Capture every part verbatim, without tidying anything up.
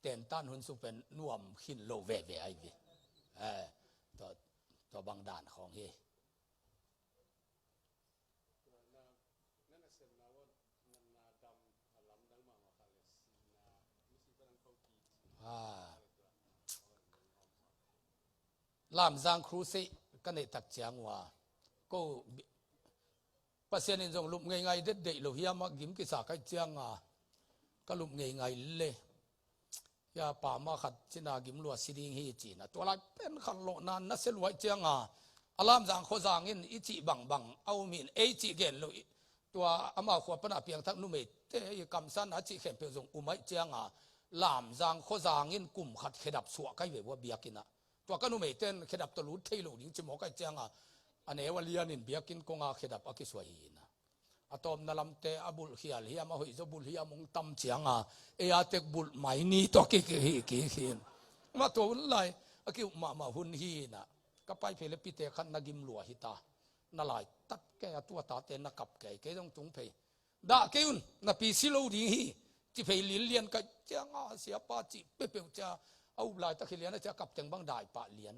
tentan hun sung pen nuam khin lo veve ahi ve. Eh, tua, tua bang dan khawng hi. Ah. Lamzang Crusade ka neih tak ciang ua, ko Pasian in zong lup ngeingai det deih lo hiam a gim kisa ka hih cianga ka lup ngeingai le. Hia pa ma khat cina gim lua si ding hi cina. Tua lai pen khan lawhna na sia luai cianga a Lamzang khuazang in i cih bangbang a um hin ei cih gen lo i. Tua amau khua pana piangthak numeite i kamsanna cih khempeuh zong um aih cianga Lamzang khuazang in kum khat khedap suah kai ve ua biakinn ah. Tua ka numeite in khedap tawh lut thei lo ding ci mawk aih cianga a neu a lian in biakinn konga khedap a kisuai hi ina. A tawpna lamte a bulh khial hiam a hoih zaw bulh hiam hong tam cianga ei a tek bulh mai ni tawh kik hi kik hi in. Mah tua hun lai a kiuh mahmah hun hi ina. Ka pai phei le pite khat na gim lua hi ta. Na lai tat kei a tua tate na kap kei kei zong tung phei. Dah kei un, na pi si lo ding hi. Ci phei lin lian ka cianga siapa cih peuhpeuh cia a up laitak hi lian a cia kap teng bang dai pah lian.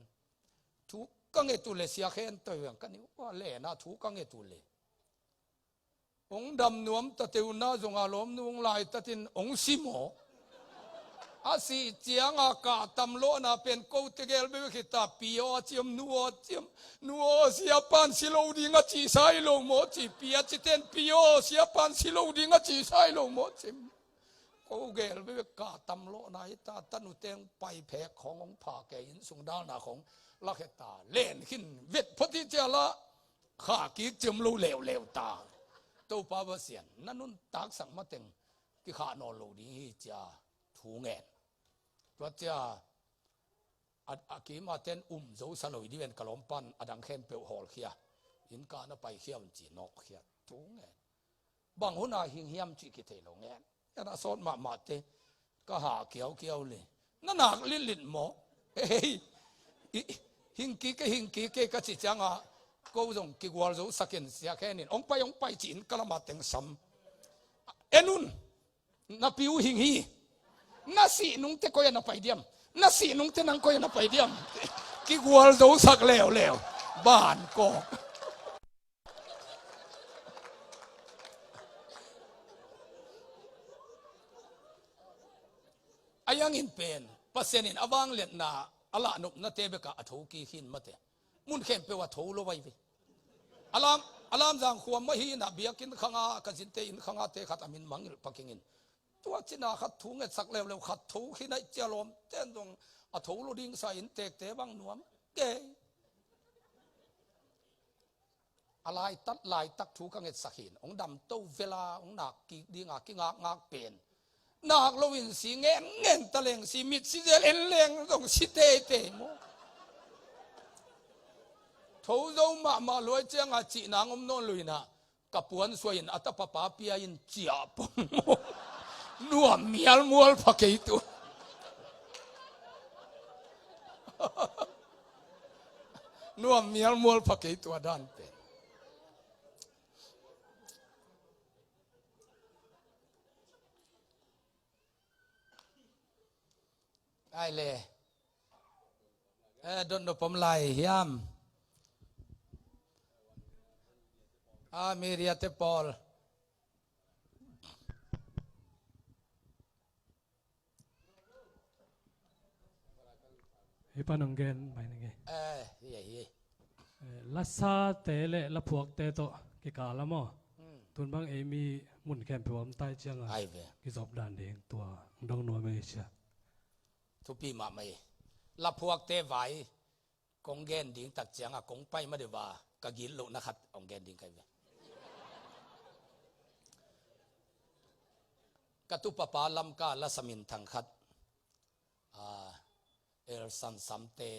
Thu ka nget uh le sia khen toi veng ka nih ua lena thu ka nget uh le. Hong dam nuam ta teu na zonga lawm nu hong lai tatin hong si maw? A sih cianga kah tam lawhna pen kote gel bebek hi ta, pi aw a ciam, nu aw a ciam, nu aw siapan si lo ding a cihsa hi lo maw ci, pi a citen pi aw siapan si lo ding a cihsa hi lo maw ci. Ko gel bebek kah tam lawhna hi ta, tanuteng pai phek khawng hong pha kei inn sung dalna khawng lakhia ta, len khin vet phot hi cia lah. Kha kik ciam lo leuleu ta. Topa Pasian na nuntaksak mateng kikhah nawn lo ding hi cia thu ngen. Tua cia a, a kima ten um zo sa lo i diven ka lawm pan a dang khempeuh hawlkhia. Inn kah na paikhia un ci nawkkhia thu ngen. Bang huna hing hiam cih kithei lo ngen. Yan a sawt mahmahte ka ha kiaukiau le. Na nak litlit maw? Hei, i, hing kik e, hing kik e ka ci cianga ko zong kigual zo sakin sia khenin hong pai hong pai ci-in ka lama teng sam. En un. Na pi uh hing hi. Na sih nungte koi a na pai diam? Na sih nungte nang koi a na pai diam? Kigual zo sak leuleu. Ban kawk. A yangin pen Pasian in a vangliatna a lahnopnate bekah a tho kik hin mate. Mun khempeuh a tho lo vai ve. A lam, a Lamzang khuam mah hi na biakinn khanga ka zinte inn khanga te khat a min mangilh pakingin. Tua cina khat thu ngetsak leuleu khat tho khin aih cia lawm ten zong a tho lo ding sa in tekte bang nuam kei. A laitat laitak thu ka ngetsak hin hong damto vela hong nak kik dinga kingakngak pen. Nak lo in si ngen ngen ta leng si mit si zel en leng zong si teitei maw? Tho zo mahmah luai cianga cihnang om nawn lo inah ka puan suai in a tapa pa pia in ciah pong maw? Nuam mialmual pha kei tua. Nuam mialmual pha kei tua dan pen. Ai le. Eh, dotnop om lai hiam? Ah, media te pawl. Hih pan hong gen mai ning e. Eh, hi, hi. Eh, lasate le laphuakte tawh kikal a maw? Hmm. Tun bang ei mi mun khempeuh om tai cianga. Ai ve. Kizop dan ding tua hong dong nuam ei sia. Thupi mahmah hi. Laphuakte vai kong gen ding tak cianga kong pai ma deuh a ka gitlohna khat hong gen ding kai ve. Ka tupapa Lamka lasa minthang khat, ah, El San Samte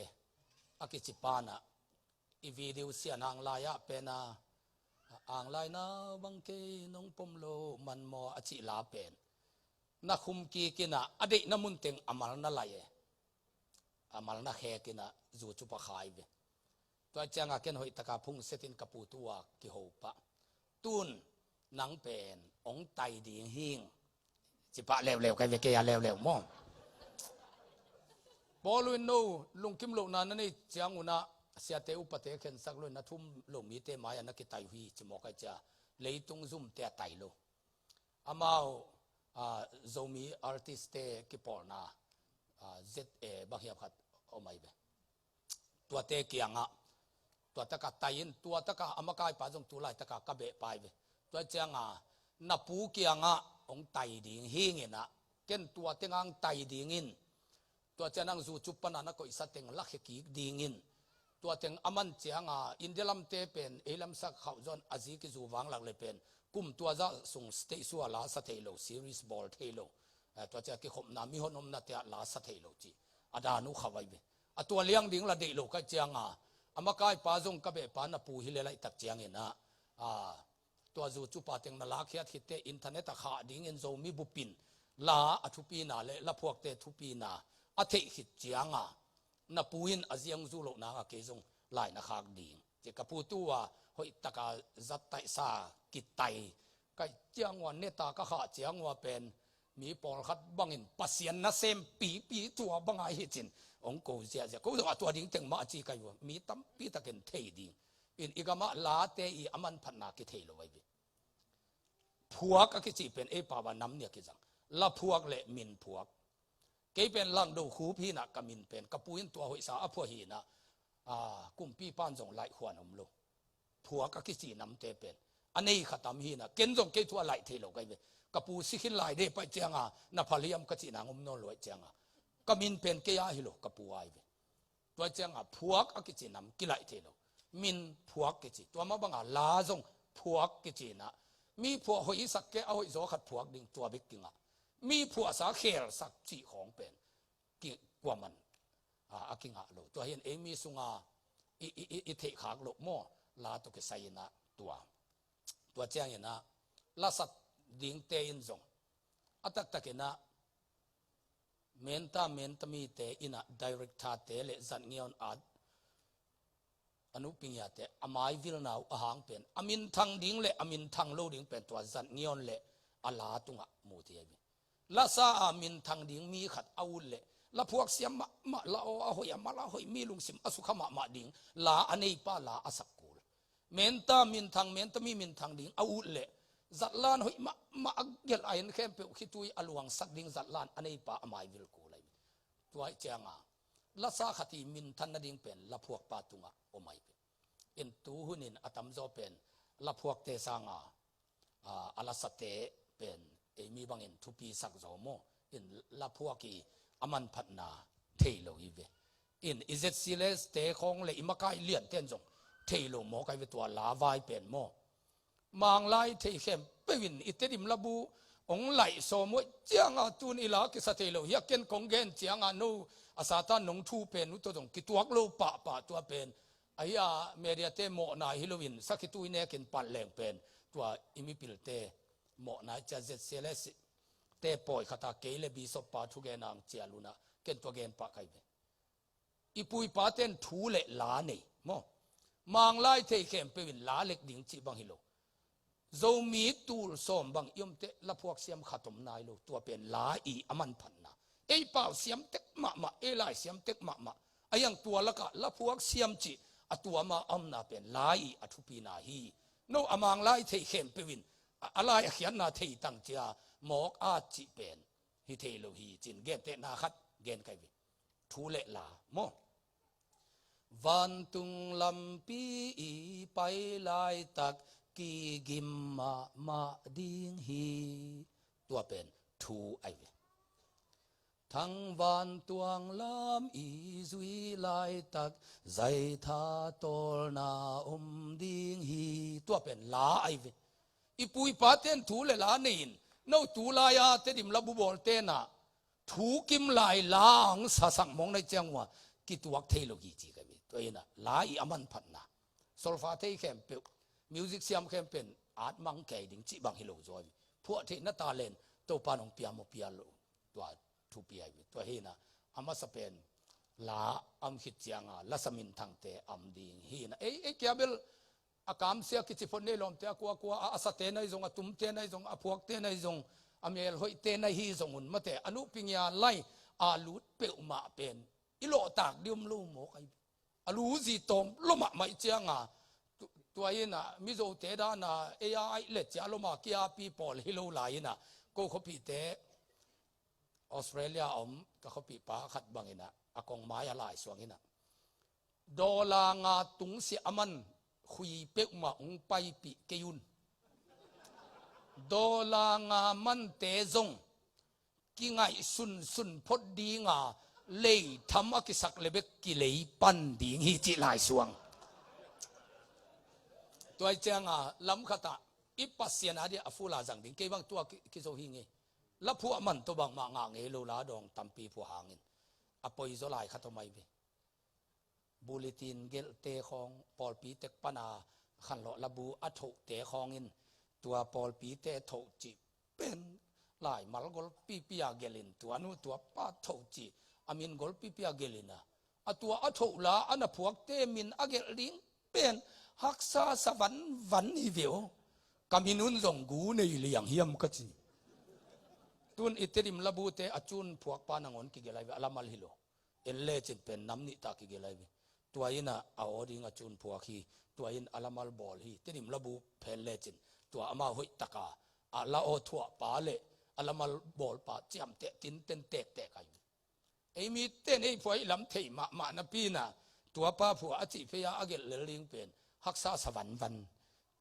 a kici panah i video sian anglai ah pena anglai na bang kei nong pom lo man maw a cih la pen na khum kik inah a deihna mun teng a mal na lai e. A mal na khek inah zu cu pakhai ve. Tua cianga ken hoih taka phung setin ka pu tua kiho pah. Tun nang pen hong tai ding hing. Ci pah leuleu kai ve kei a leuleu maw? Paul in no lungkim lohna na nei ciangun ah siate upate khensak lo in na thum lo mite mai-ah na kitai uh hi ci mawk ai cia, leitung zumte a tai lo. Amau, ah, Zomi artistte kipawlna, ah, Z A bang hiam khat om ai ve. Tuate kiangah tua taka tai in, tua taka a makaipa zong tu laitaka ka behpa ai ve. Tua cianga na pu kiangah hong tai ding hi ngen ah, ken tua tengang tai dingin, tua ciang nang zu cu pana na koihsa teng lakhia kik dingin, tua teng a man cianga India lamte pen ei lamsak khauh zawn a zi kizu vanglak le pen kum tua zah sung stage sua la sa thei lo, series bawl thei lo. Eh, tua ciang kikhopna mihon omna te ah la sa thei lo ci a dan uh khauh ai ve. A tua liang ding la deih lo kai cianga a makaipa zong ka behpa na pu hi le laihtak ciangin ah, ah, tua zu cu pa teng na lakhiat khitte internet a khah dingin Zomi bupin la a thupina le laphuakte thupina a theih khit cianga na pu in a ziang zu lohna a kei zong lai na khak ding ci ka pu tu a hoih taka zat taihsa kitai kai ciang ua neta ka khah ciang ua pen mi pawlkhat bangin Pasian nasem pipi tua banga hi cin hong ko ziahziah. Ko zong a tua ding teng mah a ci kai ua mi tampi takin thei ding. In i gamah late i a manphatna kithei lo ai ve. Phuak a kici pen ei pau a nam nia kizang. La phuak le min phuak. Kei pen Langdo Khup hinah ka min pen ka pu in tua hoihsa a phuah hinah, ah, kumpi pan zong laih khuan om lo. Phuak a kici namte pen a nei khatam hinah ken zong kei thu a laih thei lo kai ve. Ka pu sikhin lai de paih cianga na phaliam ka cih nang om nawn lo ai cianga ka min pen kei a hi lo ka pu ai ve. Tua cianga phuak a kici nam kilaih thei lo. Min phuak kici. Tua mah banga la zong phuak kici na. Mi phuah hoih i sak ke a hoih zaw khat phuak ding tua bek kingah. Mi phuahsa khelsak cih khawng pen kikuaman a, a kingah lo. Tua hin ei mi sunga i, i, i, i theihkhak loh maw la tawh kisai inah tua. Tua cianginah lasat dingte in zong a taktakinah menta menta mite inah directorte le zat ngiaun at a nupingiate a maivilna uh a hang pen a minthang ding le a minthang lo ding pen tua zat ngiaun le a la tungah mu thei ai ve. Lasa a minthang ding mi khat a ut le laphuak siam mahmah la aw a hoih a mal a hoih mi lungsim a sukha mahmah ding la a neipa la a sak kul. Menta minthang menta mi minthang ding a ut le zatlan hoih mahmah a gelh a en khempeuh khitui a luangsak ding zatlan a neipa a maivil kul ai ve. Tua ih cianga lasa khat i minthan nading pen laphuakpa tungah om ai ve. In tu hunin a tamzaw pen laphuakte sanga, a, a lasate pen ei mi bangin thupi sak zaw maw? In laphuak i a manphatna thei lo hi ve. In i Z C L S te khawng le i makai lianten zong thei lo maw kai ve tua la vai pen maw? Manglai thei khempeuh in i Tedim labu hong laih sawm uh cianga tun i la kisa thei lo hi a ken kong gen cianga no a Satan nong thu pen uh tawh zong kituak lo pahpah tua pen ahi a mediate mawhna hi loin sakhitui nekin palh leng pen tua i mipilte mawhna cia Z C L S te pawi khata kei le Bishop pa thugen ang cial unah ken tua gen pah kai ve. I puipaten thu le la nei maw? Manglai thei khempeuh in la lek ding cih bang hi lo. Zomi tul sawm bang i omte laphuak siam khat om nai lo. Tua pen la i a manphatna. Ei pau siam tek mahmah, ei lai siam tek mahmah. A hiang tua lakah laphuak siam cih a tuama a omna pen la i a thupina hi. No a manglai thei khempeuh in a, a lai a khiatna thei tang cia mawk at cih pen hi thei lo hi cin gentehna khat gen kai ve. Thu le la maw? Vantung lampi i pai laitak kigim mahmah ding hi. Tua pen thu ai ve. Thang vantuang lam i zui laitak zaitha tawlna om ding hi. Tua pen la ai ve. I puipaten thu le la nei in no tu lai-a Tedim labu bawltena thu kim lai la ang sasak mawng nai ciang ua kituak thei lo hi ci ka ve. Tua ina la i a manphatna solfa thei khempeuh music siam khempeuh at mang kei ding cih bang hi lo zaw hi. Phuah theih na talent Topa nong pia maw pia lo tua thupi ai ve. Tua hina a masa pen la am khit cianga lasa minthangte am ding hina ei ei kia bel a kamsia kici phot nei lawmte a kuakua a asate nai zong a tumte nai zong a phuakte nai zong a melhoihte nai hi zong un mate a nuhpingia lai a lut peuhmah pen i lawhtak dih om lo mawk ahi. A lu zi tawm lo mahmah ih cianga, tu-, tua in ah, Mizote dan a, ei a aih le cia lo ma kia pi pawl hi lo lai in ah, ko khuapihte, Australia a om ka khuapihpa khat bangin ah, a kong mai a lai suang in ah, dollar nga tungsiah a man khui peuhmah hong paipih kei un. Dollar nga mante zong kingaihsunsun phot dinga leitham a kisak le bek kilei pan ding hi cih lai suang. Tua ih cianga lam khatah i Pasian a dia a fula zang ding, kei bang tua ki-, kizo hi ngei. La phuah man tawh bangmah ngah ngei lo, la dawng tampi phuah hangin a poizaw lai khat om ahi ve. Bulletin gelhte khawng, pawlpi tek pana khanlawh labu a thohte khawngin, tua pawlpite thoh cih pen laimal golpipi a gelhin, tua nu tua pa thoh cih a min golpipi a gelhin a, a tua a thoh la a na phuakte min a gelh ding pen haksa sa vanvan hi ve aw. Ka min un zong Gu Nei Liang hiam ka ci. Tun i Tedim labute a cun phuakpa nangawn kigelh ahi ve, a lamal hi lo. En lecin pen nam nih ta kigelh ahi ve. Tua in ah a aw ding a cun phuak hi. Tua in a lamal bawl hi. Tedim labu phen lecin tua amau hoih taka a la aw thuahpa le a lamal bawlpa ciamteh tinten tektek ahi ve. Ei miten ei phuah i lam thei mahmah napi in ah, tua pa phuah a cih phei a a gelh lel ding pen haksa sa vanvan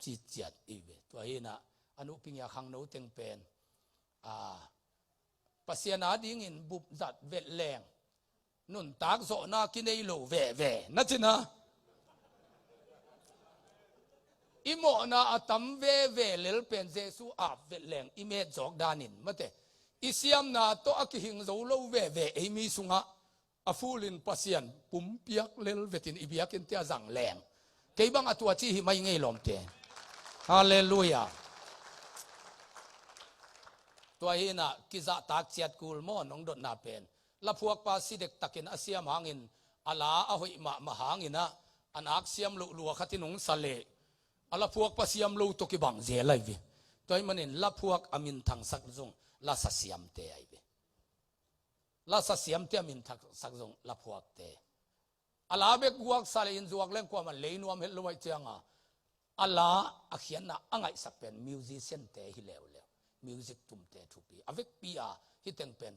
ciciat i ve. Tua hi in ah, a nuhpingia khangno teng pen, a, Pasian a dingin bupzat velh leng, nuntak zawhna kinei lo veve na cina. I mawhna a tam veve lel pen Jesu ap velh leng i met zawk danin mate, i siamna tawh a kihing zo lo veve ei mi sungah a fulin Pasian pumpiak lel vetin i biakinn te a zang leng, kei bang a tua ci hi mai ngei lawmte. Halleluiah. Tua hi in ah kizahtak ciat kul maw, nong dotna pen, laphuakpa si dektakin a siam hangin, a la a hoih mahmah hangin ah, a nak siam loh lua khatin hong sa leh, a laphuakpa siam lo tawh kibang zel ahi ve. Tua ahih manin laphuak a minthangsak zong lasa siamte ahi ve. Lasa siamte a minthangsak zong laphuakte. A la bek guaksa le in zuak leng kuaman lei nuam het lo aih cianga, a la a khiatna a ngaihsak pen musician te hi leuleu. Music tumte thupi. A vekpi a hih teng pen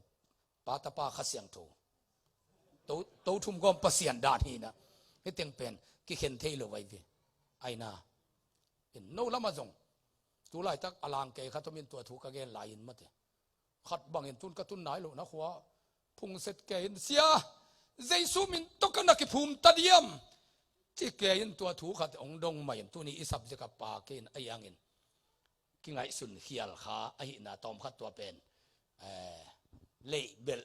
Pa, Tapa, Kha Siangtho. To, to thum gawm Pasian dan hi in ah, hih teng pen kikhen thei lo ahi ve. Aina. In no lamah zong, tu laitak a lang kei khat om in tua thu ka gen lai in mate, khat bangin tun ka tun nai lohna khua phungset kei in, "Sia, Jesu min tawh ka na kiphum ta diam?" ci kei in tua thu khat hong dong mah in, tuni i subject a pa kei in a iangin kingaihsun khial kha ahihna tawm khat tua pen, eh, leibelh.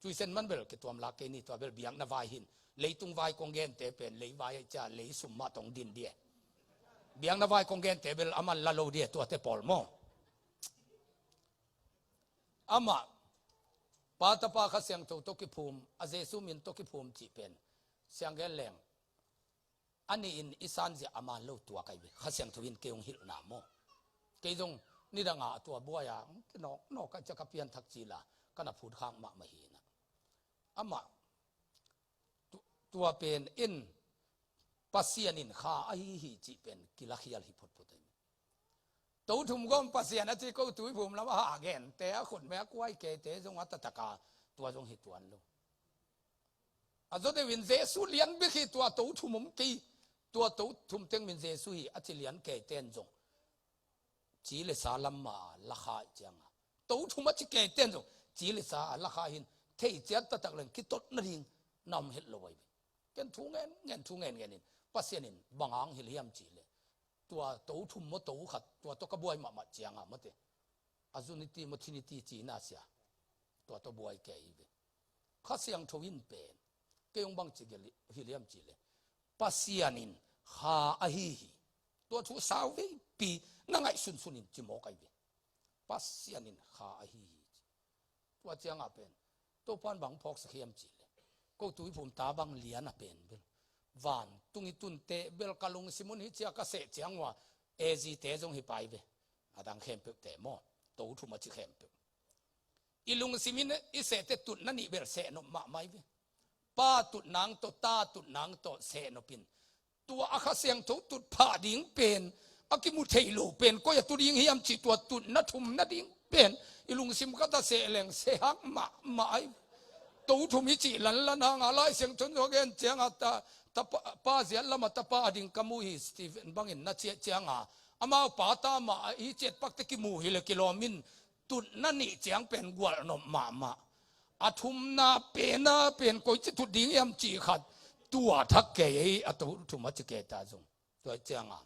Tuisen man bel kituam lak kei ni, tua bel biakna vai hin. Leitung vai kong gente pen lei vai aih cia, lei sum mah tong din dia. Biakna vai kong gente bel a man la lo dia, tuate pawl maw. Amah Pa, Tapa, Kha Siangtho tawh kiphum, a Jesu min tawh kiphum cih pen siang gen leng, a nih in i sanzia a man lo tuak ahi ve. Kha Siangtho in kei hong hilhna maw. Kei zong nidanga a tua buai a, nawk, nawk ka cia ka pianthak cila, ka na phut khak mahmah hi in ah. Amah, tu-, tua pen in Pasian in kha ahi hi cih pen kilakhial hi photphot ahi. To thum gawm Pasian a ci ko tuiphum lam a ha gente, a khutme a kuai keite zong a tataka tua zong hi tuan lo. A zaw deuhin Jesu lian bek hi, tua to thum om kei, tua to thum teng min Jesu hi a ci lian keiten zong ci le sa lam ma a la kha ih cianga, to thum a ci keiten zong ci le sa a la kha hin, thei ciat taktak leng kitot nading na om het lo ahi ve. Ken thu ngen ngen, thu ngen ngen in, Pasian in bang hang hilh hiam cih leh, tua to thum maw to khat, tua tawh ka buai mahmah cianga mate, a unity maw trinity cina sia, tua tawh buai kei hi ve. Kha Siangtho in pen, kei hong bang ci hilh hiam cih leh, Pasian in kha ahi hi. Tua thu sau veipi na ngaihsunsun in ci mawk ahi ve. Pasian in kha ahi hi ci. Tua cianga pen, Topan bang phawksak hiam cih leh, ko tuiphum ta bang lian a pen bel, vantung i tunte bel ka lungsim un hi cia ka seh ciang ua, A Z te zong hi pai ve. A dang khempeuhte maw, to thum a ci khempeuh. I lungsim in i sehte tutna nih bel seh nop mahmah hi ve. Pa tut nang tawh, Ta tut nang tawh sehnop in. Tua a Kha Siangtho tut phah ding pen, a kimu thei lo pen koi a tu ding hiam cih tua tutna thumna ding pen i lungsim khat ah seh leng seh hak mahmah ai. To thum i cih lanlan hang a, Lai Siangtho in a gen ciang a, ta, ta pa, pa ziat lam ah tapa a ding ka mu hi, Stephen bangin na ciah ciang a, amau pa ta mah a hi ciat pakte kimu hi leh kilawm in, tutna nih ciang pen gualnop mahmah. A thumna pen a pen koici tut ding hiam cih khat, tua thak kei ei, a to thum a ci kei ta zong. Tua ciang a,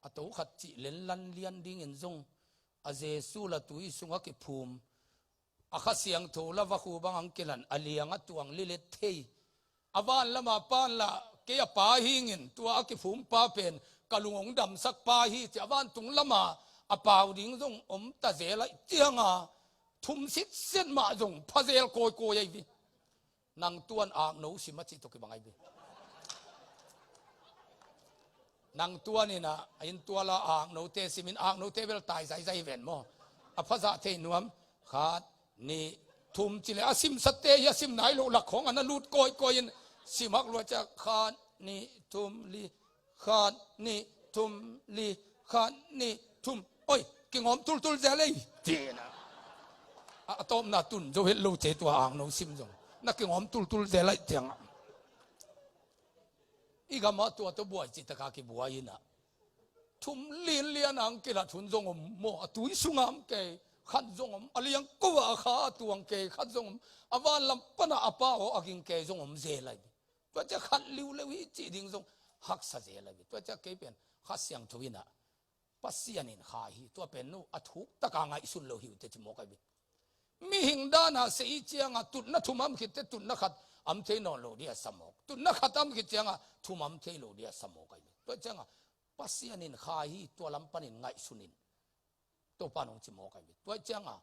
a to khat cih lenlan lian dingin zong, a Jesu la tui sungah kiphum, a Kha Siangtho la vakhu bang hang kilan, a liang a tuang lilet thei. A van lam a pan la, kei a pa hingin, tua a kiphum pa pen ka lung hong damsak pa hi ci, a vantung lam a a pau ding zong om ta zel aih ciang a, thum sitset mah zong pha zel kawikawi ahi ve. Nang tuan akno sim a cih tawh kibang ahi ve. Nang tuan in a, a inn tual a aknote simin, aknote bel tai zaizai ven maw? A phazah thei nuam. Khat, nih, thum ci leh a simsate hi a sim nai loh lak khawng a na lut kawikawi in, sim hak lua ciang khat, nih, thum, li, khat, nih, thum, li, khat, nih, thum. Oi, kingawm tultul zel ei, ci-in a, a, a tawpna tun zo het lo cei tua akno sim zong. Na kingawm tultul zel aih ciang a, i gam ah tua tawh buai cih tak a kibuai in a, thum linlian a hong kilat hun zong om maw? A tui sungah om kei, khat zong om. A liang ko ah a kha a tuang kei, khat zong om. A van lam pan a a pa aw a ging kei zong om zel ahi ve. Tua ciang khat liuleu hi cih ding zong haksa zel ahi ve. Tua ciang kei pen Kha Siangtho in a, Pasian in kha hi, tua pen nu a thuk tak a ngaihsun lo hi uh teh ci mawk ahi ve. Mihing dan a seh i ciang a, tutna thum a om khit teh tutna khat a om thei nawn lo ding a sa mawk. Tutna khat a om khit ciang a, thum a om thei lo ding a sa mawk ahi ve. Tua ciang a, Pasian in kha hi, tua lam panin ngaihsun in, Topa in hong ci mawk ahi ve. Tua ciang a,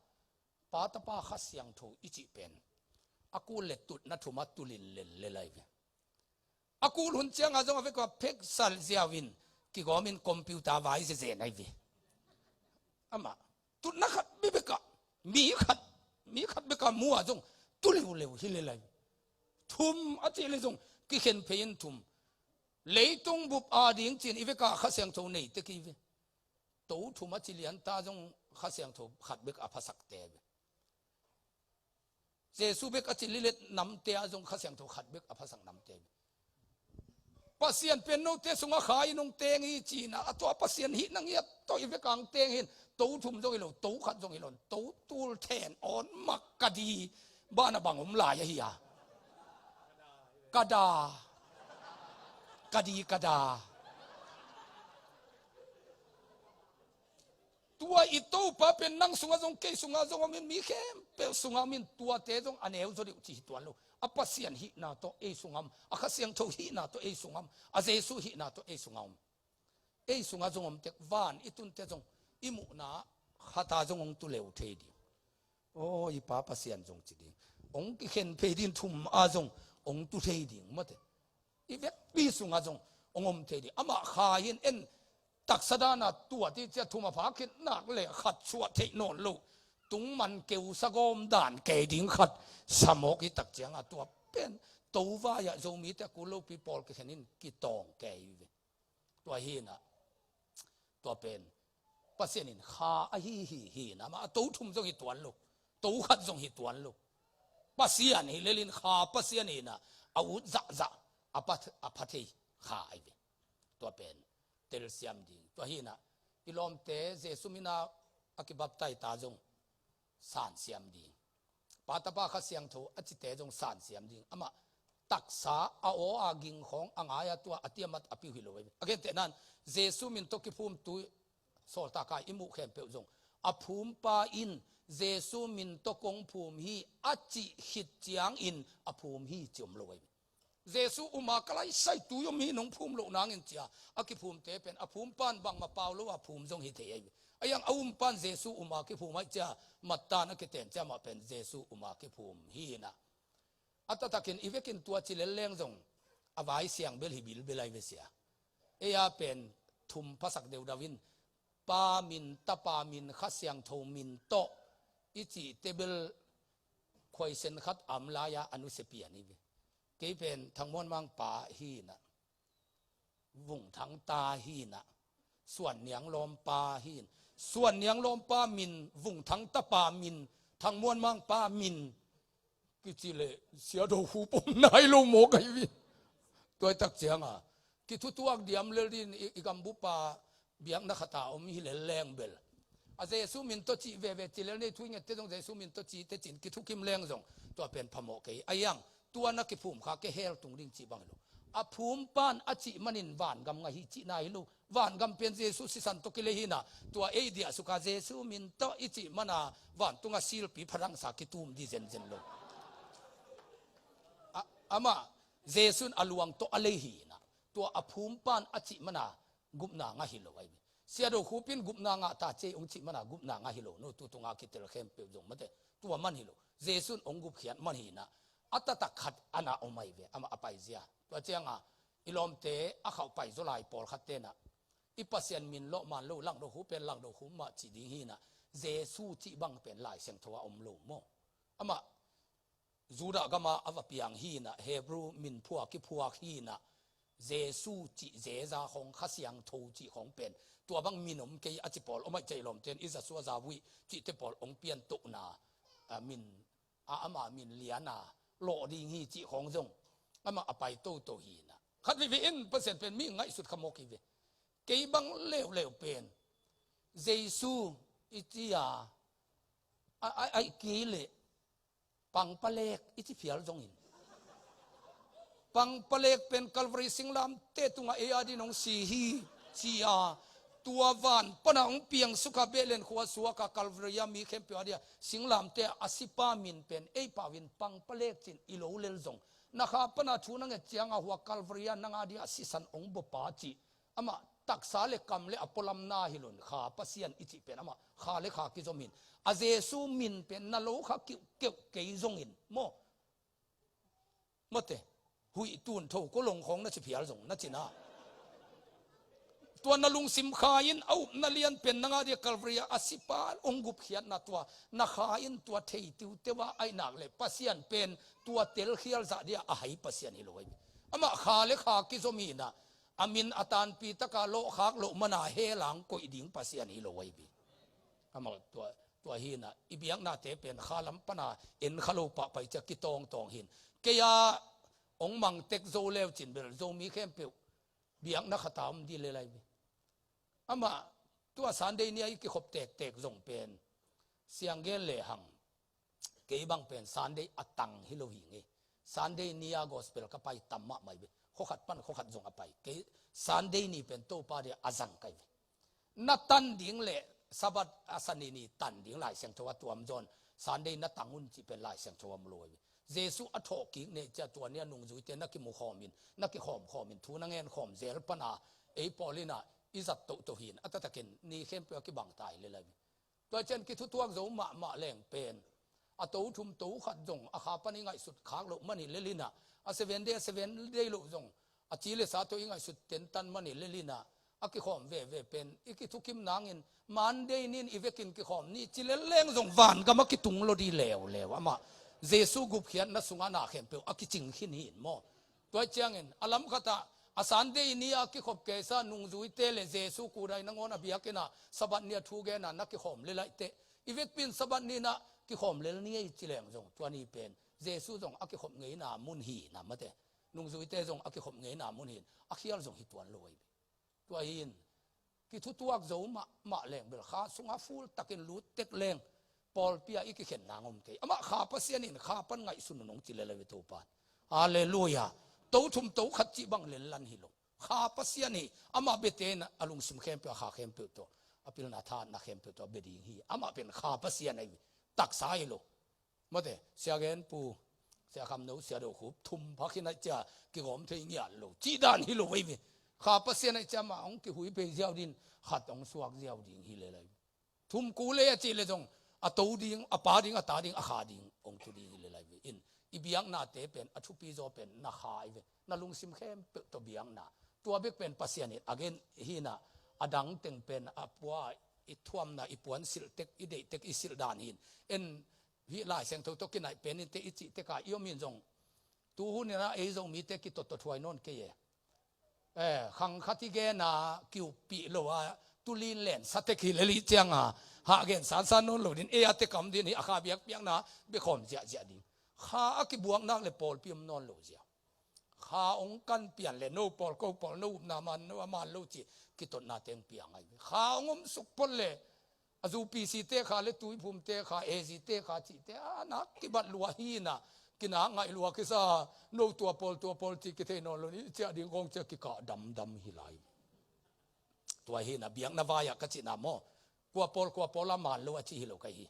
Pa, Tapa, Kha Siangtho i cih pen, a kul leh tutna thum a tu lellel ahi ve. A kul hun ciang a zong a vek a phek sal ziau in, kigawm in computer vai zezen ahi ve. Amah, tutna khat bek bek a, mi khat, mi khat bek a mu a zong tu leuleu hi lel ahi ve. Thum a cih leh zong kikhen phei in thum. Leitung bup a ding ci-in i vek a Kha Siangtho nei tek hi ve. To thum a ci lian ta zong Kha Siangtho khat bek a phasak te ve. Jesu bek a ci lilet namte a zong Kha Siangtho khat bek a phasak namte ve. Pasian pen note sungah kha in hong teng hi ci-in a, a tua Pasian hihna ngiat tawh i vek a hong teng hi in, to thum zong hi lo, to khat zong hi lo, to tul then awn mak ka di, banah bang om lai ahi a. Ka da. Ka di ka da. Tua i Topa pen nang sungah zong, kei sungah zong om in, mi khempeuh sungah om in, tuate zong a neu zaw deuh cih hi tuan lo. A Pasian hihna tawh ei sungah om, a Kha Siangtho hihna tawh ei sungah om, a Jesu hihna tawh ei sungah om. Ei sungah zong om tek, van i tun teh zong i muhna khat a zong hong tu leu thei ding. Aw, i Pa Pasian zong ci ding. Hong kikhen phei ding, thum a zong hong tu thei ding, mawte. I vekpi sungah zong hong om thei ding. Amah kha hi in, en taksa dan a tuat i ci a, thum a phak khit nak leh khat suah theih nawn lo. Tung man keu sa gawm dan kei ding khat sa mawk i tak ciang a, tua pen to vai ah Zomite a kul lopi pawl kikhen in kitawng kei ve. Tua hi in a, tua pen Pasian in kha ahi hi, hi in a, amah a to thum zong hi tuan lo, to khat zong hi tuan lo. Pasian hi lel in kha Pasian hi in a, a ut zahzah, a pha, a pha thei kha ahi ve. Tua pen telsiam ding. Tua hi in a, i lawmte Jesu min a a kibaptai ta zong sansiam ding. Pa, Tapa, Kha Siangtho a cite zong sansiam ding. Amah taksa a aw a ging khawng a ngai a, tua a tiamat a piu hi lo ahi ve. A gentehna in Jesu min tawh kiphum tu sawltak a i muh khempeuh zong, a phumpa in Jesu min tawh kong phum hi a cih khit ciangin a phum hi ci om lo ahi ve. Jesu um a, ka laisai tui om hi, nong phum loh nangin ci a, a kiphumte pen a phumpa in bangmah pau lo a phum zong hi thei ahi ve. Ahi hang a umpa in Jesu um a kiphum ahih ciang, Matta in a kiten ciang amah pen Jesu um a kiphum hi in a. A taktakin i vekin tua ci lel leng zong a vai siang bel hi bilbel ahi ve sia. Ei a pen thum phasak deudau in, Pa min, Tapa min, Kha Siangtho min tawh i cihte bel poison khat a om lai-a a nusia pian hi ve. Kei pen Thang Muan Mang pa hi-in ah, Vung Thang ta hi-in ah, Suan Niang Lawm pa hi-in, Suan Niang Lawm pa min, Vung Thang ta pa min, Thang Muan Mang pa min kici leh Sia Do Khup om nai lo mawk ahi ve. Tua hi tak ciangin kithutuak diam lel ding in i, i gambup ah biakna khat ah om hi lel leng bel, a Jesu min tawh cih veve ci lel, nei thu i ngette zong Jesu min tawh ci teh ci-in kithukim leng zong tua pen phamawh kei. A iang, tua na kiphum kha kei hell tung ding cih bang hi lo. A phum pan a cih manin vangam ngah hi cihna hi lo. Vangam pen Jesu sisan tawh kilei hi-in ah, tua ei diahsuk a Jesu min tawh i cih man a vantungah silpi pharangsa kitum ding zenzen lo. A, amah Jesu in a luang tawh a lei hi-in ah, tua a phum pan a cih man a gupna ngah hi lo ahi ve. Sia Do Khup in gupna ngah ta cei hong cih man a gupna ngah hi lo. No, tu tung a kitel khempeuh zong mate, tua man hi lo. Jesu in hong gupkhiat man hi-in ah, a taktak khat a na om ahi ve, amah a paizia. Tua ciangin i lawmte, a khauh paizaw lai pawlkhatte in ah, i Pasian min lawh man lo, Lang Do Khup pen Lang Do Khup mah ci ding hi-in ah, Jesu cih bang pen Lai Siangtho ah om lo maw. Amah Judah gam ah a va piang hi-in ah, Hebrew min phuak kiphuak hi-in ah, Jesu cih, Jeza khawng, Kha Siangtho cih khawng pen tua bang min om kei a ci pawl om ahih ciangin i lawmte in i Za Sua Za Vui cihte pawl hong piantohna, a, min a, ama min lian a lawh ding hi cih khawng zong amah a pai toto hi-in ah, khat veivei in Pasian pen mi ngaihsut kha mawk hi ve. Kei bang leuleu pen Jesu i ci a, a, a, ahih kei leh Pangpalek i ci phial zongin, Pangpalek pen Calvary singlamteh tungah ei a dingin hong si hi, ci a, tua van pan a hong piangsuk a, Bethlehem khua suak a, Calvary ah mi khempeuh a dingin singlamteh a sipa min pen ei pau in Pangpalek ci-in i lo lel zong, na kha pan a thu na nget ciangin hua Calvary ah nang a dingin sisan hong bawlpa cih, amah taksa le kam le a pualamna hi lo-in Kha Pasian i cih pen amah kha le kha kizom hi-in, a Jesu min pen na lo kha kiuhkeuh kei zongin maw, mawte, huih tun tho ko long khawng na ci phial zong na cihna, tua na lungsim kha in a upna lian pen nang a dingin Calvary ah a sipa hong gupkhiatna, tua na kha in tua thei tiuteu a, ahih nak leh Pasian pen tua telkhial zah dingin a hai Pasian hi lo ahi ve. Amah kha le kha kizom hi-in ah, a min a tanpi takin lawhkhak loh man a hell ah hong koih ding Pasian hi lo ahi ve. Amah tua, tua hi-in ah, i biaknate pen kha lam pan a en kha lo pah pai ciang kitawngtawng hi-in, kei a hong mang tek zo leu cin bel Zomi khempeuh biakna khat a om ding lel ahi ve. Amah tua Sunday ni a i kikhop tektek zong pen, siang gen lehang, kei bang pen Sunday a tang hi lo hi ing ei. Sunday ni a gospel ka pai tam mahmah hi ve. Khua khat pan khua khat zong a pai. Kei Sunday ni pen Topa dingin a zang ka hi ve. Na tan ding le Sabbath a Sunday ni tan ding Lai Siangtho a tuam zaw-in, Sunday na tang un cih pen Lai Siangtho ah om lo hi ve. Jesu a thawhkik ni ciang tua ni a nungzuite na kimu khawm in, na kikhawm khawm in, thu na ngen khawm zel pan a, ei pawl in ah i zat toto hi-in, a taktakin ni khempeuh a kibang ta hi lel ahi ve. Tua ciang kithutuak zo mahmah leng pen, a to thum to khat zong a kha pan i ngaihsut khak loh man hi lel in ah, a Seven Day, a Seven Day loh zong a ci le sa tawh i ngaihsut tentan man hi lel in ah, a kikhawm veve pen i kithukim nangin Monday ni-in i vekin kikhawm ni ci lel leng zong vangam a kitung lo ding leuleu. Amah Jesu gupkhiatna sungah na khempeuh a kicing khin hi-in maw. Tua ciangin a lam khat ah, a Sunday ni a kikhop kei sa nungzuite le Jesu kudai nangawn a biakinn ah Sabbath ni a thu gen a na kikhawm lel ahih teh, i vekpi in Sabbath ni-in ah kikhawm lel ni ei ci leng zong, tua ni pen Jesu zong a kikhop ngeina mun hi-in ah, mate, nungzuite zong a kikhop ngeina mun hi-in, a khial zong hi tuan lo ahi ve. Tua hi-in kithutuak zo mahmah leng bel, kha sungah full takin lut tek leng, pawlpi ah i kikhen nang om kei. Amah Kha Pasian in kha pan ngaihsun un hong ci lel ahi ve Topa in. Halleluiah. To thum to khat cih bang lenlan hi lo. Kha Pasian hi. Amah bia-in a lungsim khempeuh, a kha khempeuh tawh, a pilna thahatna khempeuh tawh bia ding hi. Amah pen Kha Pasian ahi ve. Taksa hi lo. Mate, Sia Gen Pu, Sia Kham No, Sia Do Khup, thum pha khin ahih ciang kigawm thei ngiat lo cih dan hi lo ahi ve. Kha Pasian ahih ciang amah hong kihui phei ziau ding, khat hong suak ziau ding hi lel ahi ve. Thum kul lei a cih leh zong, a to ding, a pa ding, a ta ding, a kha ding hong tu ding hi lel ahi ve. In, i biaknate pen a thupi zaw pen na kha ahi ve. Na lungsim khempeuh tawh biakna. Tua bek pen Pasian in a gen hi-in ah, a dang teng pen a pua, i thuamna, i puan silh tek, i deih tek, i silh dan hi-in. En, hih Lai Siangtho tawh kinaih pen in teh i cih tekah i om in zong, tu hun in ah ei Zomite kitottot huai nawn kei e. Eh, khang khat i gen a kiuppih lo a, tulin len sa tek hi lel i ciang a, hah gen sansan nawn lo ding, ei a tekam ding hi a, kha biakpiakna biakhawm ziahziah ding. Kha a kibuak nak le pawlpi om nawn lo ziau. Kha hong kan pian le no pawl ko pawl, no upna man, no a man lo ci, kitotna teng piang ai. Kha hong om suk phot le a zu P C te kha le Tuiphum te kha, A Z te kha cihte a nak kibat lua hi na, kinak ngaih lua kisa, no tua pawl tua pawl ci kithei nawn lo ni, ciah ding kong ciah kikah damdam hi lai. Tua hi na biakna vai-ah ka cihna maw? Kua pawl kua pawl a man lo a ci hi lo ka hi.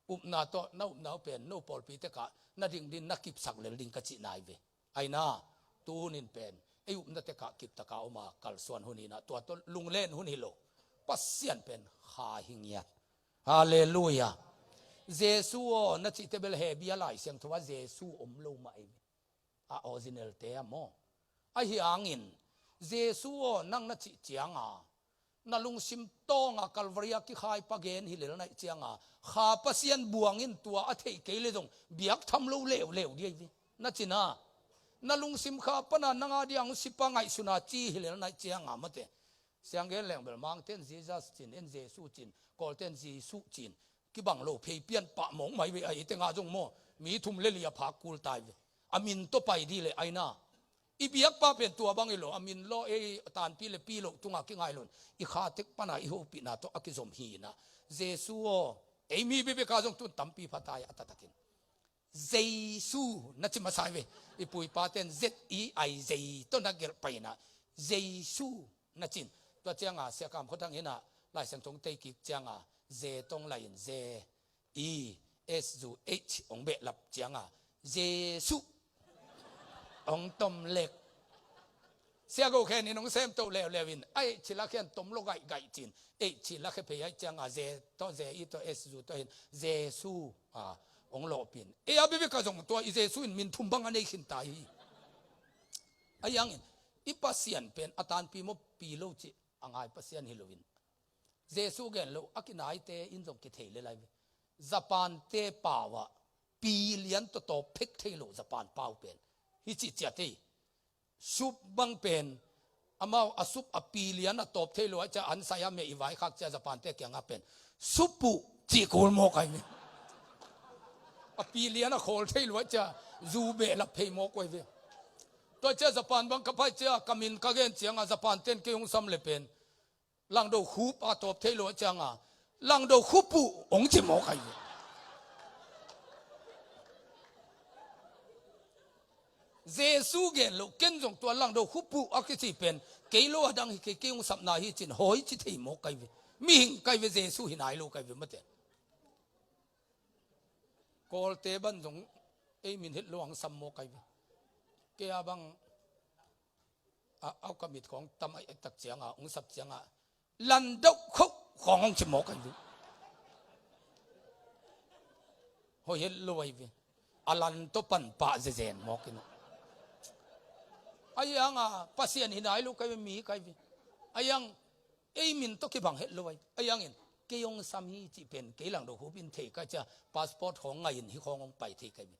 Upna tawh na upna uh pen no pawlpi tekah na ding ding na kipsak lel ding ka cihna hi ve. Aina, tu hun in pen ei upna tekah kiptaka om a kalsuan hun hi na, tua tawh lunglen hun hi lo. Pasian pen kha hi ngiat. Halleluiah. Jesu aw na cihte bel Hebru Lai Siangtho ah Jesu om lo mah ei ve. A original te a maw? Ahi hangin Jesu aw nang na cih cianga na lungsim tawnga Kalvari a kikhai pa gen hi lel naih cianga, kha Pasian buang in tua a theih kei le zong biak tham lo leuleu di ei ve. Na cina na lungsim kha pana nanga diang sipa ngaihsuna ci hi lel naih cianga mate. Siang gen leng bel Mangten Jesus cin, en Jesu cin, Kawlten Jesu cin, kibang lo phei pian pah mawk mai ve. A ei tengah zong maw, mi thum le li a phak kul tai ve. A min tawh pai di le aina. I biakpa pen tua bang i lo, a min law ei tanpi le pi lo tunga kingai lo in, i kha tek pana i hopihna tawh a kizom hi na. Jesu aw, ei mi bebeka zong tun tampi pha tai a taktakin. Jesu na ci masa hi ve. I puipaten Z E I Z tawh na gelh paina. Jesu na cin. Tua cianga Sia Kam Khua Thang ina Lai Siangtho tei kik cianga Z tawh lai in Z E S U H hong behlap cianga Jesu hong tom lek. Sia Go Khen in hong sem to leuleu in, a H cila khian tom lo gaihgaih cin, H cila khia phei aih cianga Z tawh, Z E tawh, S U tawh hin Jesu a hong lawhpin. Ei a bibik a zong tua i Jesu in min thum bang a nei khin ta hi. A iangin i Pasian pen a tanpi mawpi lo ci a ngai Pasian hi loin, Jesu gen lo a kinaite in zong kithei le lai ve. Japan te pau ah pi lian tawh tawp phek thei lo Japan pau pen hi ci ciat hi. Sup bang pen amau a sup a pi lian a tawp thei lo a cia an sai a meh i vaikhak cia Japan te kiangah pen supu cih kul mawk ai ve. A pi lian a khawl thei lo a cia zu behlap phei mawk ai ve. Tua cia Japan bang ka pai cia ka min ka gen cianga Japan ten kei hong sam le pen langdo khup a tawp thei lo a cianga langdo khupu hong ci mawk ai ve. Jesu gen lo ken zong tua langdo khupu a kici pen kei lo a dang hi kei, kei hong sapna hi cin hawi ci thei mawk ai ve. Mihing kai ve, Jesu hi nai lo kai ve mate. Kawlte ban zong ei min het lo ang sam mawk ai ve. Kei a bang a, au ka mit khawng tam a tak cianga hong sap cianga landauh khoh khawng hong ci mawk ai ve. Hoi het lo ai ve. A lan tawh pan pah zezen mawk in a. A ianga Pasian hi nai lo kai ve, mi kai ve. A iang ei min tawh kibang het lo ai. A iangin kei hong sam hi cih pen kei langdo hupin thei kai cia passport khawng ngai in hi khawng hong pai thei kai ve.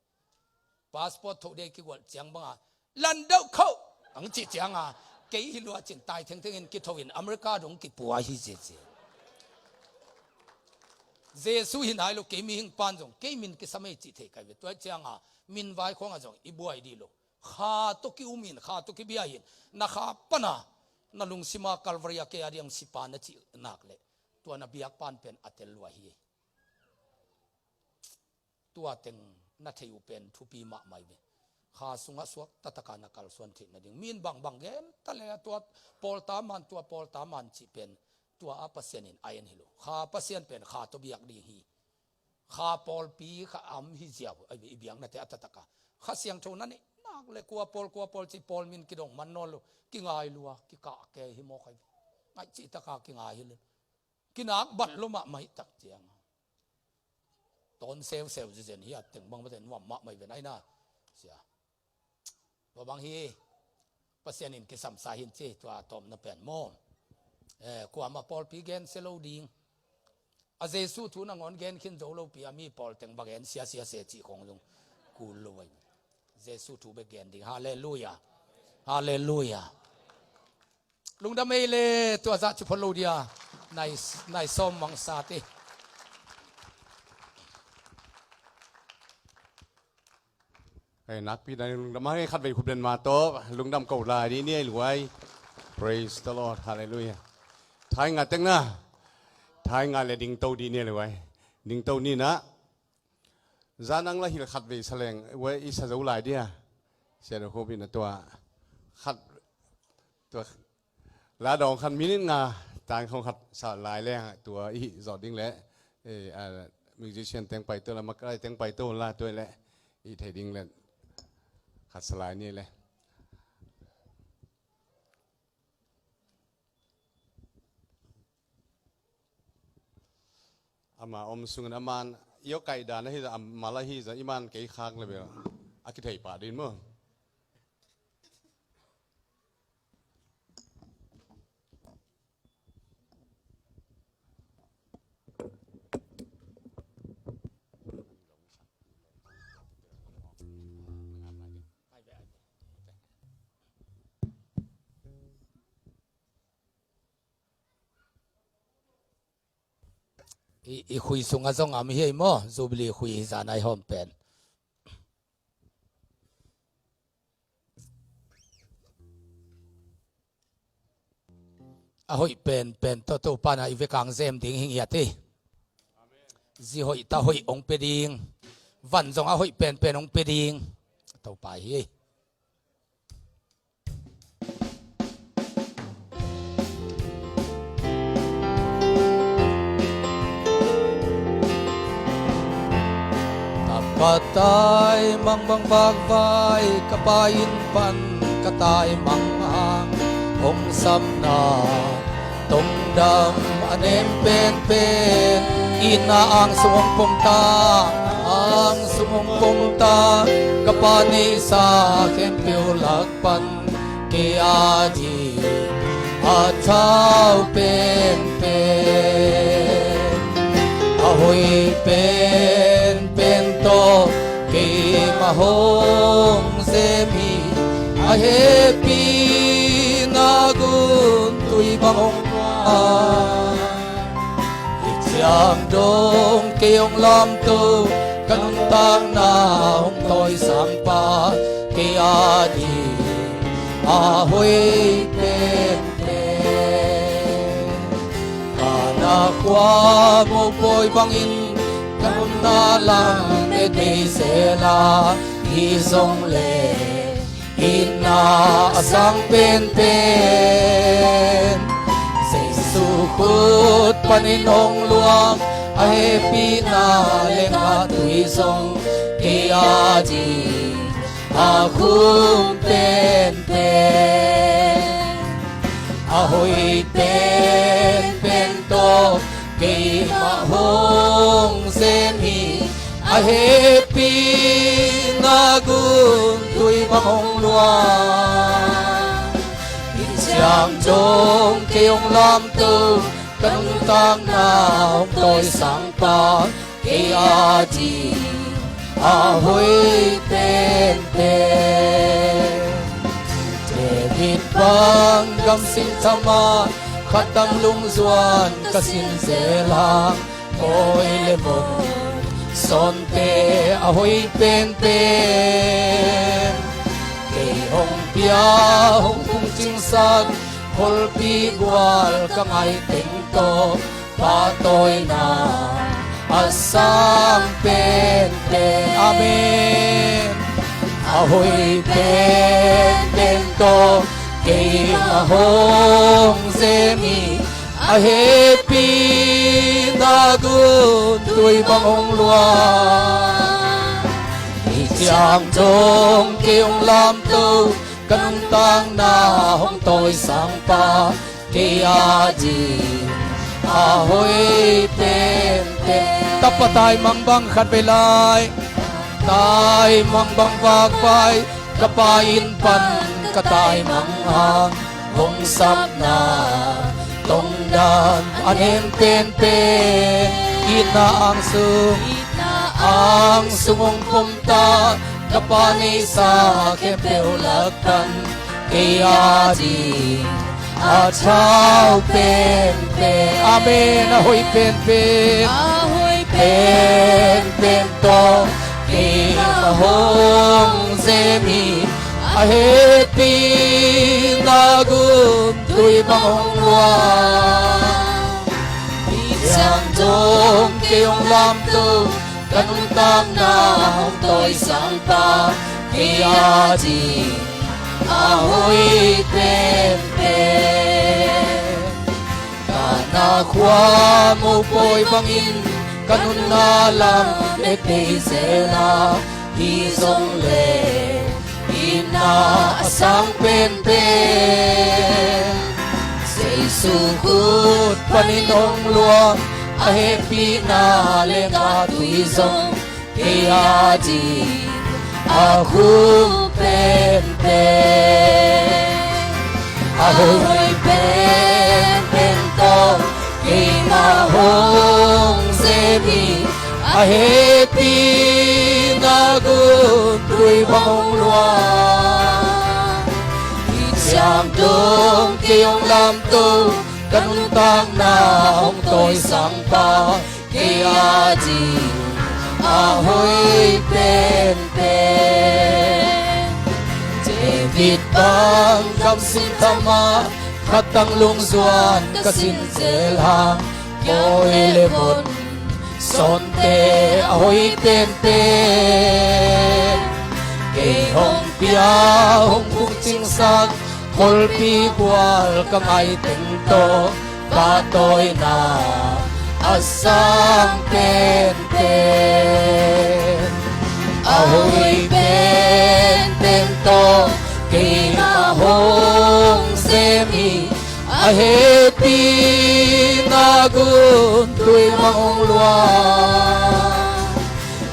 Passport thoh dei kigual ciang banga landauh khoh ang cih cianga kei hi lua cin tai thengthengin kithoin America dong kipua hi zeze. Jesu hi nai lo kei mihing pan zong kei min kisam ei cih thei kai ve. Tua cianga min vai khawngah zong i buai dih lo. Kha tawh ki-umin, kha tawh kibia hin, na kha pana na lungsima Kalvari a kei a diang sipa na cih nak leh tua na biak pan pen a tel lua hi. Tua teng na thei uh pen thupi mahmah hi ve. Kha sungah suak tataka na kalsuan theih nading. Min bangbang gen ta le a tua pawlta man, tua pawlta man cih pen tua a Pasian in a en hi lo. Kha Pasian pen kha tawh biak ding hi. Kha pawlpi kha am hi ziau ai ve, i biaknate a tataka. Kha siangtho na neih nak le kua pawl kua pawl cih pawl min kidong man nawn lo. Kingai lua, kikah ke hi mawk ai ve. Ngaih cih taka kingai hi le. Kinak bat lo mahmah hi tak ciang. Tawn seuseu zizen hi a teng bang mate nuam mahmah hi ven aina. Sia. Tua bang hi. Pasian in kisamsa hin ci tua tawmna pen maw. Eh, kuama pawlpi gen sia lo ding. A Jesu thu nangawn gen khin zo lopi a mi pawl teng bang gen siasia se cih khong zong kul lo ai. Jesu thu bek gen ding. Halleluia. Halleluia. Lungdam ei le tua zah ci phot lo dia. Nai, nai sawm mangsa te. Hei, nakpi dan lungdam hei khat vei khup den ma tawh lungdam ko lai dih ni ei luai. Praise the Lord. Halleluia. Thai nga teng na. Thai nga le ding to dih ni ei luai. Ding to ni na. Zan ang la hil khat vei sa leng, we i sa zo lai dia. Sia do khop in a tua. Khat, tua, la dong khat minute nga, tang khong khat sa lai leng, tua i zawh ding le, eh, a, musician teng pai to la, makai teng pai to la, tua le, i thei ding le, khat sa lai ni le. Ama om sungin aman, io kaih dan ahi za, ama la hi za, iman kei khak le bel. A kithei pah din maw. I, i khui sungah zong am hi ei maw, Jubilee khui hi zan ai hawm pen. A hoih penpen tawh Topa na i vekang zem ding hing hiat hi. Zi hoih ta hoih hong pia ding. Van zong a hoih penpen hong pia ding. Topa hi. Tapa taimang bang vakvai, ka Pa inn pan ka taimang hang hong sapna tongdam a nem penpen, itna ang sung hong pom ta, ang sung hong pom ta, ka Pa neihsa khempeuh lak pan kei a ding a thau penpen, a hoih penpen tawh keimah hong zem hi. A hehpihna gun tui bang hong luang, hih ciang dong kei hong lamto, ka nuntakna hong tawisang pa, kei a ding a hoih penpen. Kana khua mopawi bangin ka nunna lam e beisela, hi zong le itna a sang penpen, Jesu khut panin hong luang, a hehpihna le ngah tui zong kei a ding a khum penpen, a hoih penpen tawh keimah hong zem hi. A hehpihna gun tui bang hong luang, hih ciang dong kei hong lamto, ka nuntakna hong tawisang pa, kei a ding a hoih penpen. David bang gamsing thamah, khat dang lungzuan ka sin zel hang, pawi le von sawnte a hoih penpen, kei hong pia hong pungcingsak, kholpi gual ka ngai teng tawh, pahtawina a sang penpen. Amen. A hoih penpen tawh keimah hong zem hi. A hehpihna gun tui bang hong luang, hih ciang dong kei hong lamto, ka nuntakna hong tawisang pa, kei a ding a hoih penpen. Tapa taimang bang khat vei lai. Taimang bang vakvai, ka Pa inn pan ka taimang hang, hong sapna tongdam a nem penpen, Itna ang sung, itna ang sung hong pom ta, ka Pa neihsa khempeuh lak pan kei a ding a thau penpen. Amen. A hoih penpen, a hoih penpen tawh keimah hong zem hi. A hehpihna gun tui bang hong luang. Hih ciang dong kei hong lamto, ka nuntakna hong tawisang Pa, kei a ding a hoih penpen. Ka na khua mopawi bangin ka nunna lam e pei zel a, hi zong le itna a sang penpen Jesu khut panin hong luang, a hehpihna le ka tui zong kei a ding a khum penpen. A hoih penpen tawh keimah hong zem hi. A hehpihna gun tui bang hong luang. Hih ciang dong kei hong lamto, ka nuntakna hong tawisang Pa, kei a ding a hoih penpen. David bang gamsin thamah, khatang lungzuan ka sin zel hang, kei le von sawnte a hoih penpen. Kei hong pia hong phungcingsak, kholpi bual ka ngai teng tawh, pahtawina a sang penpen. A hoih penpen tawh keimah hong zem hi. A hehpihna gun tui bang hong luang.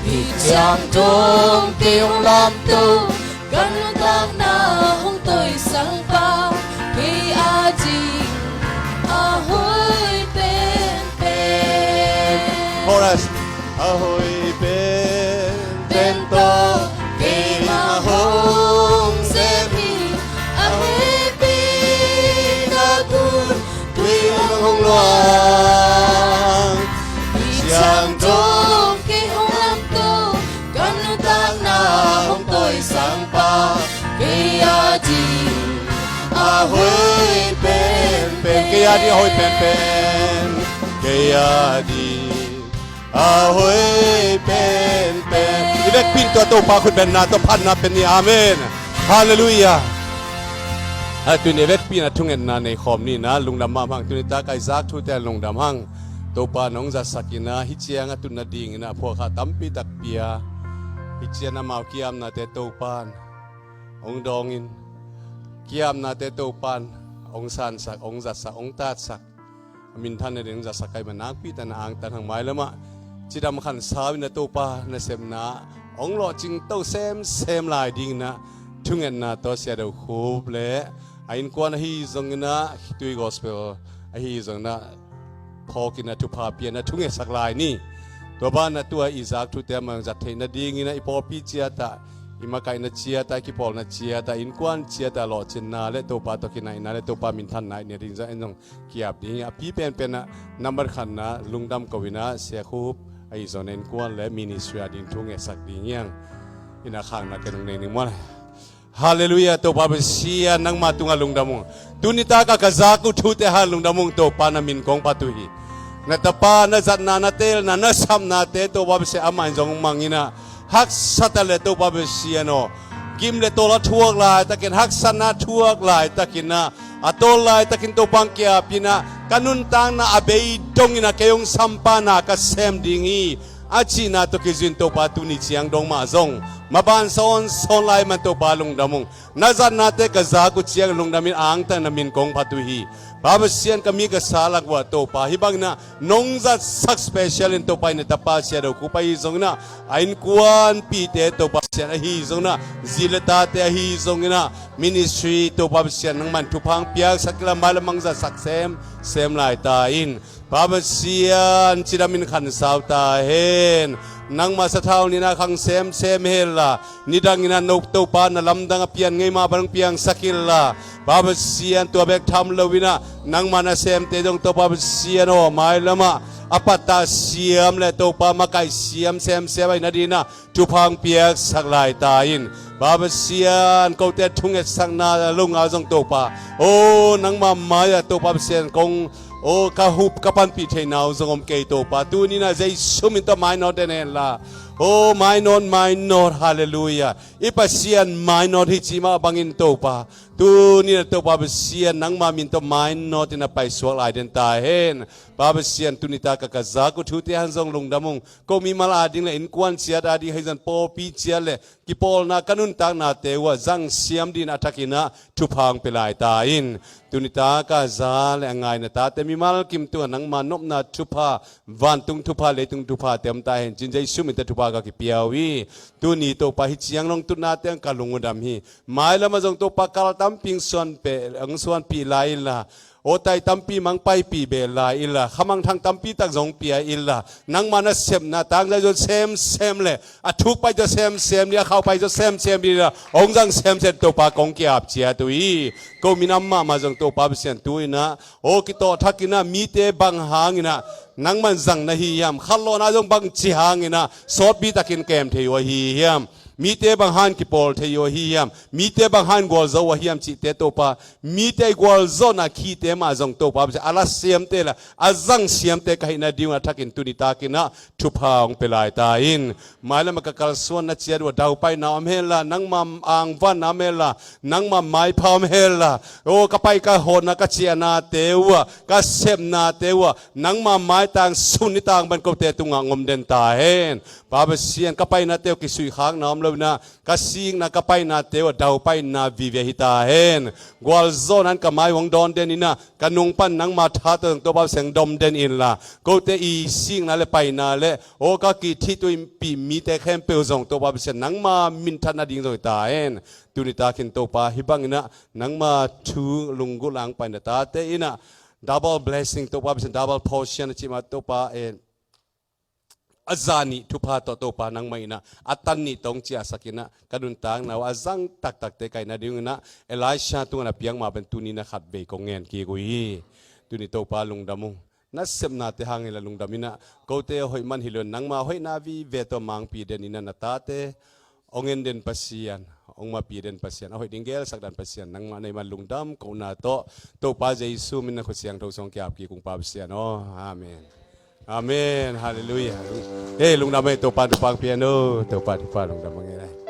Hih ciang dong kei hong lamto, ka nuntakna hong tawisang Pa, kei a ding a hoih penpen. Chorus. A hoih penpen tawh keimah hong zem hi. A hehpihna gun tui bang hong luang. Hih ciang dong kei hong lamto, ka nuntakna hong tawisang Pa, kei a ding a hoih penpen. Kei a ding a hoih penpen. Kei a ding a hoih penpen. I vekpi in tua Topa khut bengna tawh phatna pen ni. Amen. Halleluiah. A tuni i vekpi in a thungetna nei khawm ni in ah, lungdam mahmah hang. Tuni tak a i zak thute lungdam hang. Topa in hong zatsak in ah, hih ciang a tun nading in ah a phuakha tampi tak pia. Hih ciang amau ki-apnate Topa in hong dawng in, ki-apnate Topa in hong sansak, hong zatsak, hong tatsak. A minthan nading hong zatsak ahih manin nakpi takin a angtan hang. Mailam ah cidam khansau in ah Topa nasepna hong lawhcing to semsem lai ding in ah thungetna tawh Sia Do Khup le a innkuan ahi zongin ah Khitui Gospel ahi zongin ah phawk in ah thupha pia in ah thungetsak lai ni. Tua banah tu-a i zak thute amah zat theih nading in ah i pawlpi ciat ah, i makaihna ciat ah, i kipawlna ciat ah, innkuan ciat ah lawhcinna le Topa tawh kinaihna le Topa minthanna i neih nading zong en zong ki-ap ding hi. A pi penpen ah nambat khatna lungdam ko in ah Sia Khup ahi zongin innkuan le ministry a ding thu ngetsak ding hi hang. In ah khakna ken hong nei ning maw le. Halleluiah, Topa Pasian nangma tungah lungdam ung. Tuni tak a ka zak uh thute hang lungdam ung, Topa na min kong phat uh hi. Na tapa, na zatna, na teelna, na sapnate Topa Pasian amah in zong mang in ah, haksat a le Topa Pasian aw, gim le tawl a thuak laitakin, haksatna thuak laitakin ah, a tawl laitakin Topa hong ki-ap in ah, ka nuntakna a bei dong in ah kei hong sam pa na ka sem ding hi, a cihna tawh kizui in Topa tuni ciang dong mah zong maban sawnsawn lai man Topa lungdam ung. Na zatnate ka zak uh ciang lungdam in angtan na min kong phat uh hi. Pa Pasian, ka mi ka sa lak uah Topa, hih bangin ah nong zatsak special in Topa, i na tapa Sia Do Khup ahi zongin ah, a innkuanpihte Topa Pasian, ahi zongin ah zi le tate ahi zongin ah ministry Topa Pasian, nangman thupha hong piaksak inla, mailam hong zatsak semsem lai ta in. Pa Pasian, cidamin khansau ta hen. Nangma sathau nina khang semsem henla, nidangin ah no Topa na lamdang a pian ngei mah bang piangsak inla, Pa Pasian, tua bek tham loin ah nangma nasemte zong Topa Pasian aw, mailam ah a pattah siam le Topa makaih siam semsem ahihna dingin ah thupha hong piaksak lai ta in. Pa Pasian, kote thungetsakna lunga zong Topa, o nangma mai-ah Topa Pasian, kong, o ka hup ka panpih theihna uh zong om kei Topa. Tuni-in ah Jesu min tawh mainawt den henla, o mainawt, mainawt, halleluiah. I Pasian mainawt hi ci mah bangin Topa, tuni-in ah Topa Pasian, nangma min tawh mainawt in ah paisuak lai den ta hen. Pa Pasian, tuni tak a ka zak uh thute hang zong lungdam ung. Ko mimal ading le innkuan ciat ading, hei zan pawlpi ciat le kipawlna ka nuntaknate uh ah zang siam dingin a thakin ah thupha hong pia lai ta in. Tuni tak a za le a ngai na tate mimal kim tungah nangma nopna thupha, vantung thupha, leitung thuphate om ta hen ci-in Jesu min tawh thupha ka kipia uh hi. Tuni Topa, hih ciang nong tutnate hang ka lung uh dam hi. Mailam ah zong Topa kal tampi hong suan peh, hong suanpih lai inla, aw tai tampi mah hong paipih beh lai inla, khamangthang tampi tak zong pia inla, nangma nasepna tangzai zaw semsem le a thuk pai zaw semsem ding, a khau pai zaw semsem ding inla, hong zang semsem Topa kong ki-ap ciat uh hi. Ko minam mahmah zong Topa Pasian, tu-in ah, aw kitawh thakin ah mite bang hangin ah nangman zang na hi hiam? Khanlawhna zong bangci hangin ah sawtpi takin kem thei uh ahi hiam? Mite bang hangin kipawl thei uh ahi hiam? Mite bang hangin gualzo uh ahi hiam cihte Topa, mite i gualzawhna khite mah zong Topa Pasian, a la siamte le a zang siamte ka hihna dingin a thakin tuni takin ah thupha hong pia lai ta in. Mailam ah ka kalsuanna ciat uh ah daupaina om henla, nangma angvanna om henla, nangma maipha om henla, aw ka pai ka hawtna, ka ciahnate uh ah, ka sepnate uh ah nangma maitang sun i tang ban kote tungah hong om den ta hen. Pa Pasian, ka painate uh kisuihkhakna om loin ah, ka sikna ka painate uh ah daupaina vive hi ta hen. Gualzawhna in ka mai uh hong dawn den in ah, ka nung pan nangma tha tawh zong Topa Pasian dom den inla, kote i sikna le paina le, aw ka kithituipih mite khempeuh zong Topa Pasian, nangma minthanna ding zong hi ta hen. Tuni takin Topa, hih bangin ah nangma thu lunggulh a hong pai na tate in ah double blessing Topa Pasian, double portion a cih mah Topa, eh, a zah nih thupha tawh Topa nangmah in ah a tan nih tawh hong ciahsak in ah, ka nuntakna uh a zang taktakte ka hihna dingin ah Elisha tungah na piak mah bangin tuni-in ah khatvei kong ngen kik uh hi. Tuni Topa lungdam ung. Nasepnate hangin la lungdam in ah, kote hoih man hi lo-in nangma hoihna vive tawh mangpih den in ah, na tate hong en den Pasian, hong mapih den Pasian, a hoih ding gelsak dan Pasian, nangmah na hih man lungdam kohna tawh Topa Jesu min a khut siangtho sung kiap kik ung Pa Pasian aw. Amen. Amen. Halleluiah. Hei, lungdam ei, Topa thupha hong pia in aw, Topa thupha lungdam hong en ei.